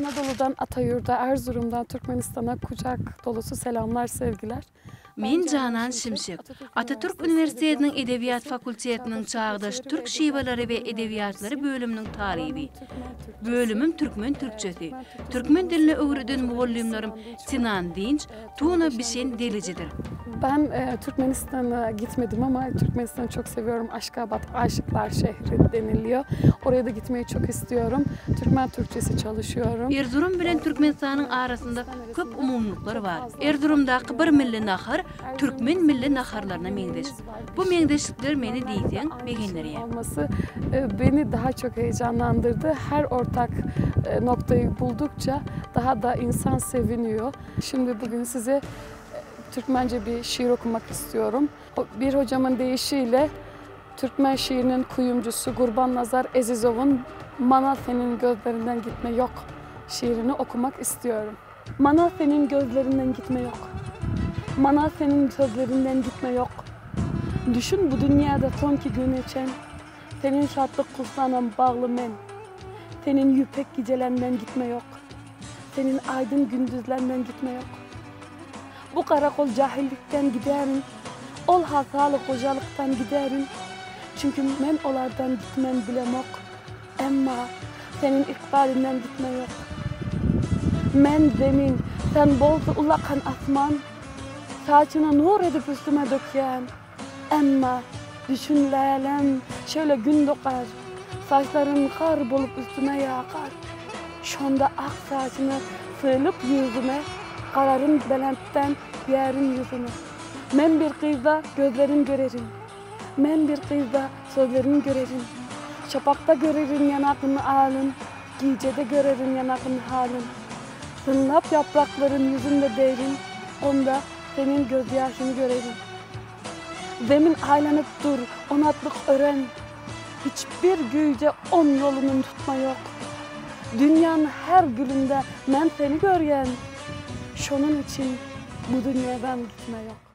Anadolu'dan Atayurda, Erzurum'dan Türkmenistan'a kucak dolusu selamlar, sevgiler. Men Janan Şimşek, Atatürk uniwersitetiniň Edebiýat fakultetiniň Çagdaş türk şiweleri we edebiýatlary bölüminiň talyby. Bölümim türkmen türkçesi. Türkmen dilini öwreden mugallymlarym Sinan Dinç, Tuna Bişen Delijidir. Ben Türkmenistana gitmedim ama Türkmenistan'ı çok seviyorum. Aşgabat aşyklar şehri deniliyor. Oraya da gitmeyi çok istiyorum. Türkmen Türkçesi çalışıyorum. Erzurum bilen Türkmenistanyň arasynda köp umumylyklar bar. Erzurumdaky bir milli nahar türkmen milli naharlaryna meňzeş. Bu meňzeşlikler meni diýseň begendirýär. Olmasy beni daha çok heyecanlandırdı. Her ortak noktayı buldukça daha da insan seviniyor. Şimdi bugün size Türkmence bir şiir okumak istiyorum. Bir hocamın deyişiyle Türkmen şiirinin kuyumcusu Gurbannazar Ezizow'un Mana senin gözlerinden gitme yok şiirini okumak istiyorum. Mana senin gözlerinden gitme yok. Mana senin sözlerinden gitme yok. Düşün bu dünyada sonki güne çen. Senin şatlyk kustanam bagly men. Senin yüpek gijelenden gitme yok. Senin aýdyn gündizlenden gitme yok. Bu karakol jahillikden giderin. Ol hataly gojalykdan giderin. Çünki men olardan gitmen bilemok. Emma senin ykbalyňdan gitme yok. Men zemin, sen bolsa ullakan asman. Saçyny nur edip üstüme dökýän. Emma düşün lälem, şeýle gün dokar, Saçlaryn gar bolup üstüme ýakar. Şonda ak saçyny sylyp ýüzüme, Gararyn belentden ýäriň ýüzüne. Men bir gyzda gözlerin görerin, Men bir gyzda sözlerin görerin. Şapakda görerin ýanagyn alyn, Gijede görerin ýanagyn halyn. Synlap ýapraklaryň ýüzünde derin, Onda seniň gözýaşyňy görerin. Zemin aýlanyp dur, onatlyk ören, Hiç bir güýje on ýoluny tutma ýok. Dünýäň her gülünde men seni görýän, Şonuň üçin bu dünýäden gitme ýok.